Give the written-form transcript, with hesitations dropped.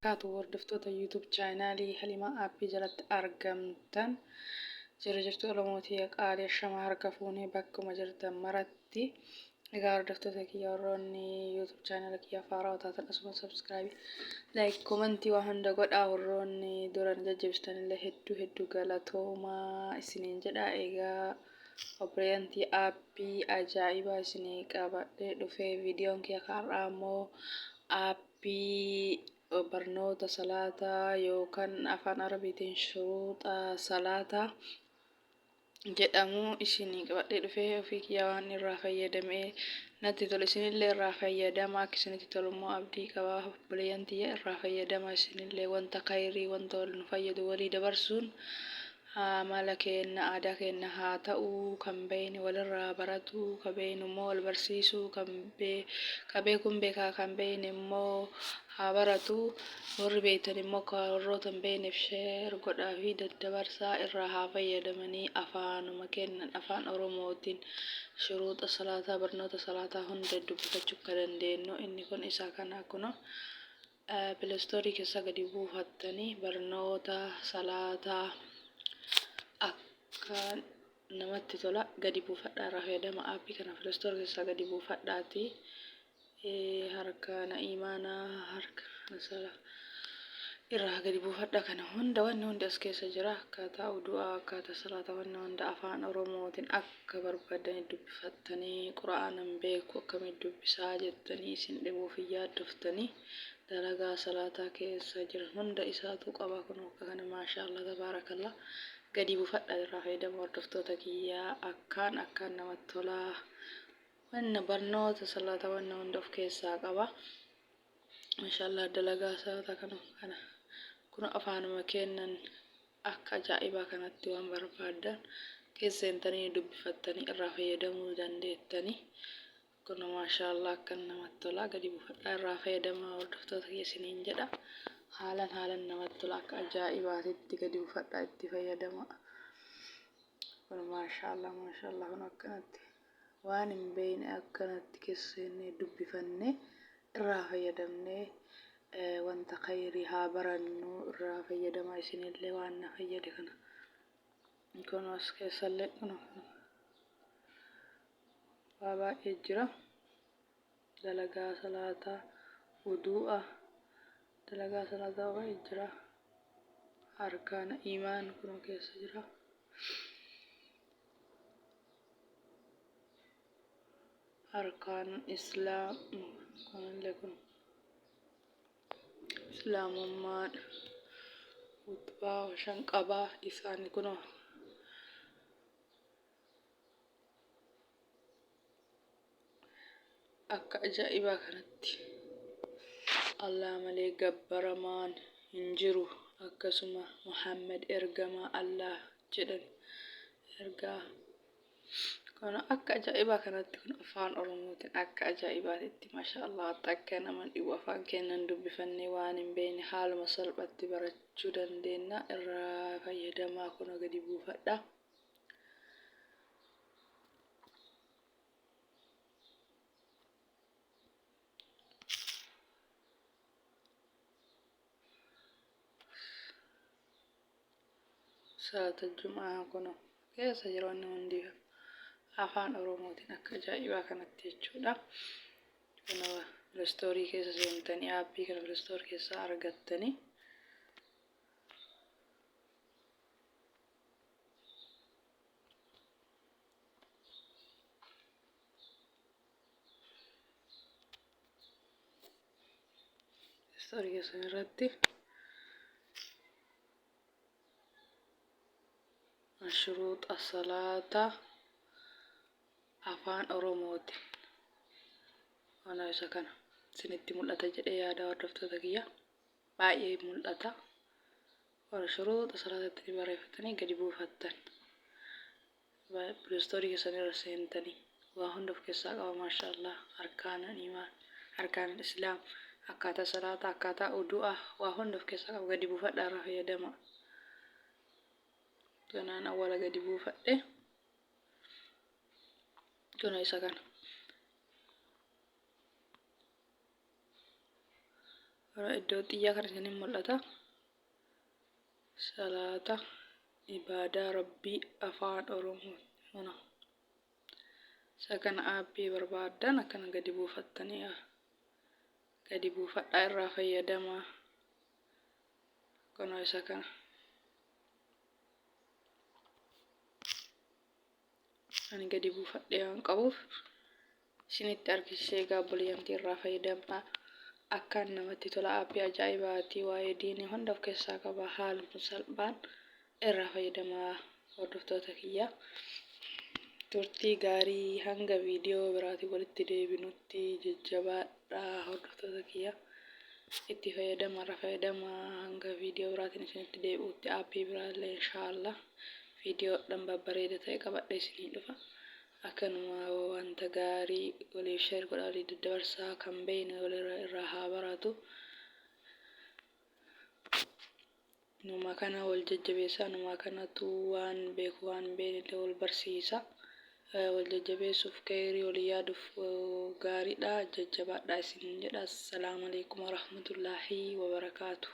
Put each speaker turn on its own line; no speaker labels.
Kaatu hordoftoota YouTube chaanaalii Halimaa Aappii jalatti argamtan jira jirtu Oromootii qaalii ashamaa harka fuunee bakkuma jirtan maratti. Egaa hordoftoota kiyya, warroonni YouTube chaanaala kiyya faaraa taatan asuma subscribe, like, komentii waan hunda godhaa. Warroonni duran jajjabeessitan illee hedduu hedduu galatoomaa isiniin jedha. Egaa obboleeyyantii, aappii ajaa'ibaa isinii qabadhee dhufee. Viidiyoon kiyya har'aa immoo aappii barnoota salaataa yookaan afaan Arabiitiin shuruuxa salaataa jedhamu isinii qabadhee dhufee. Ofii kiyya waan irraa fayyadamee natti tolu isinillee irraa fayyadama. Akka isinitti tolu immoo abdii qaba. Obboleeyyan tiyya, irraa fayyadama isinillee. Wanta khayrii, wanta wal nu fayyadu walii dabarsuun amala keenna, aadaa keenna haa ta'u. Kan beeyne walirraa baratu, ka beeynu immoo wal barsiisu. Kan ka beekuun beekaa, kan beeyne immoo haa baratu. Warri beeytan immoo ka warroota hin beeyneef share godhaa fi daddabarsaa, irraa haa fayyadamanii. Afaanuma kennan, afaan Oromootiin shuruuxa salaataa, barnoota salaataa hunda dubbifachuu akka dandeenyu. Inni kun isa kana, kuno Play Store keessa gadi buufattanii barnoota salaataa akka namatti tola gadi buufadhaa, irraa fayyadama. Aappii kana Play Store keessaa gadi buufadhaati. Harkaana imaanaa, harka salaa irraa gadi buufadha. Kana hunda, wanni hundi as keessa jira. Akkaataa udu'aa, akkaataa salaata, wanni hunda afaan Oromootiin akka barbaadanii dubbifattanii. Qura'aanan beeku, akkamitti dubbisaa jettanii isin dhibuuf hin yaaddoftanii. Dalagaa salaataa keessa jiran hunda isaatu qaba. Kun akka kana, maasha Allah, tabaarakallah, gadi buufadha, irraa fayyadama. Hordoftoota kiyyaa, akkaan akkaan namatti tolaa. Wanna barnoota salaata wanna hunda of keessaa qaba. Maashaallah, dalagaa salaata kana kun afaanuma kennan akka ajaa'ibaa kanatti waan barbaaddan keessa seentanii dubbifattanii irraa fayyadamuu dandeettanii. Kun maashaallah akkan namatti tola. Gadi buufadhaa, irraa fayyadamaa, hordoftoota kiyya isiniin jedha. Haalan haalan namatti tola, akka ajaa'ibaatitti gadi buufadhaa, itti fayyadamaa. Kun maashaallah, maashaallah, kun akkanatti waan hin beekne akkanatti keessa seennee dubbifannee irraa fayyadamnee wanta khayrii haa barannu. Irraa fayyadamaa isinillee waan na fayyade kana. Kun as keessallee kun waa baay'ee jira. Dalagaa salaataa, wuduu'a, dalagaa salaataa baay'ee jira. Arkaana imaan kun keessa jira. Arkaan islaam kunillee, kun islaamummaan utubaa shan qabaa isaani kunoo. Akka ajaa'ibaa kanatti Allah malee gabbaramaan hin jiru, akkasuma Muhammad ergamaa Allah jedhan ergaa. Kun akka ajaa'ibaa kanatti kun afaan Oromootiin akka ajaa'ibaatitti, maasha Allah, akka nama dhibu afaan keenyan dubbifannee waan hin beekne haaluma salphatti barachuu dandeenya. Irraa fayyadamaa, kun gadi buufadha. Salaata Jumaa kun keessa jiru inni hundi afaan Oromootiin akka ajaa'ibaa kanatti jechuudha. Kun Play Store keessa seentanii aappii kana Play Store keessaa argattanii. Store keessan irratti shuruuxa salaata afaan Oromootiin mana isa kana isinitti mul'ata jedhee yaada. Hordoftoota kiyya, baay'ee mul'ata. Warra shuruuxa salaatatti ni barreeffatanii gadi buufattan. Play Store keessan irra seentanii waa hunda of keessaa qaba, maasha Allah. Arkaana imaan, arkaana islaam, akkaataa salaataa, akkaataa udu'a, waa hunda of keessaa qaba. Gadi buufadhaa, irraa fayyadama. Kanaan awwala gadi buufadhe kuna isa kana. Iddoo xiyyaa kana isiniin mul'ata. Salaata ibaadaa Rabbii Afaan Oromoo kuna. Isa kana aappii barbaaddan akkana gadi buufattanii gadi buufadhaa irraa fayyadamaa. Kunoo isa kana. Ani gadi buufadhee waan qabuuf isinitti argisiisee egaa obboleeyyantii irraa fayyadamaa. Akkaan namatti tola aappii ajaa'ibaati waa'ee diinii hunda of keessaa qaba haaluma salphaan irraa fayyadamaa hordoftoota kiyya. Turtii gaarii hanga viidiyoo biraatiin walitti deebinutti jajjabaadhaa hordoftoota kiyya. Itti fayyadama irra fayyadama hanga viidiyoo biraatiin isinitti deebi'utti aappii biraallee inshaallah viidiyoodhaan babbareeda ta'e qabadhee isinii dhufa. Akkanuma wanta gaarii waliif share godhaa walii daddabarsaa kan beeyne walirra irraa haa baratu. Numa kana wal jajjabeessaa numa kanatu waan beeku waan hin beeknellee wal barsiisa. Wal jajjabeessuuf keyrii walii yaaduuf gaariidha jajjabaadhaa isiniin jedha. Assalaamu alaikum warahmatullaahi wabarakaatu.